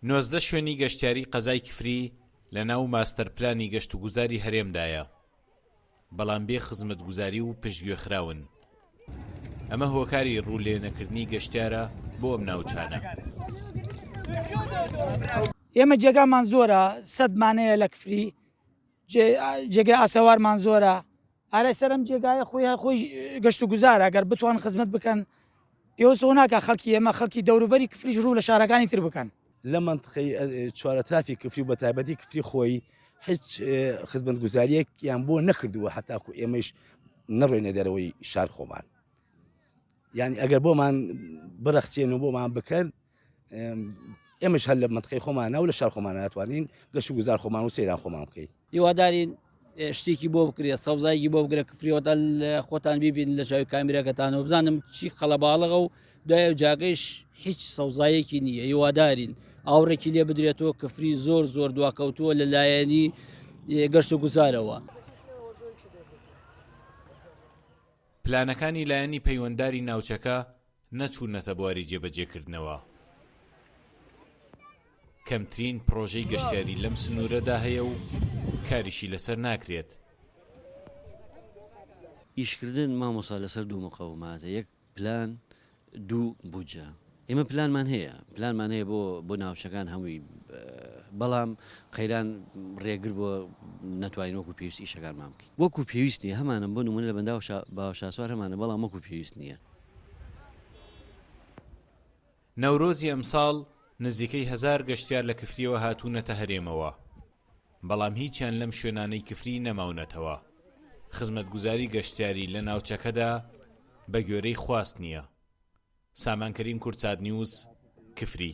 19 شوێنی گەشتیاری قەزای کفری لەناو ماستەرپلانی گەشتوگوزاری هەرێمدایە، بەڵام بێ خزمەتگوزاری و پشتگوێخراون. ئەمە هۆکاری ڕوو لێنەکردنی گەشتیارە بۆ ئەم ناوچانە. ئێمە جێگامان زۆرە، سەدمان هەیە لە کفری، جێگای ئاسەوارمان زۆرە، ئارای سەر ئەم جێگایە خۆی هەر خۆی گەشت و گوزارە گەر بتوان خزمەت بکەن پێوەست ناکە خەڵکی ئێمە خەڵکی دەوروبەری کفریش ڕوو لە شارەکانی تر بکەن. لە مەنتقەی چوارەترافی کفری و بەتایبەتی کفری خۆی هیچ خزمەتگوزاریەکیان بۆ نەکردووە هەتاکو ئێمەش نەڕۆینە دەرەوەی شار خۆمان یعنی ئەگەر بۆمان بڕەخسێن و بۆمان بکەن ئێمەش هەر لە مەنتقەی خۆمانە و لە شار خۆمان ناتوانین گەشت و گوزار خۆمان و سەیران خۆمان بکەین. هیوادارین شتێکی بۆ بکرێت سەوزایەکی بۆ بگرە کفریەوەتا خۆتان بیبین لە چاوی کامیرەکەتانەوە بزانم چی قەڵەباڵغە و دوای ئەو جاگەیش هیچ سەوزایەکی نییە هیوادارین ئاوڕێکی لێ بدرێتەوە کفری زۆر زۆر دواکەوتووە لە لایەنی گەشت و گوزارەوە. پلانەکانی لایەنی پەیوەندداری ناوچەکە نەچوونەتە بواری جێبەجێکردنەوە. کەمترین پڕۆژەی گەشتیاری لەم سنوورەدا هەیە و کاریشی لەسەر ناکرێت. ئیشکردن مامۆستا لەسەر دوو مقەوماتە یەک پلان دوو بودجە ئێمە پلانمان هەیە پلانمان هەیە بۆ بۆ ناوچەکان هەمووی بەڵام قەیران ڕێگر بۆ نەتوانین وەکو پێویست ئیشەکانمان بکەین وەکو پێویست نیە هەمانە بۆ نمونە لە بەنداو باوە شاسوار هەمانە بەڵام وەکو پێویست نییە. نەورۆزی ئەمساڵ نزیکەی هەزار گەشتیار لە کفرییەوە هاتوونەتە هەرێمەوە، بەڵام هیچیان لەم شوێنانەی کفری نەماونەتەوە، خزمەتگوزاری گەشتیاری لە ناوچەکەدا بەگوێرەی خواست نییە. سامان کەریم کوردسات نیوز، کفری.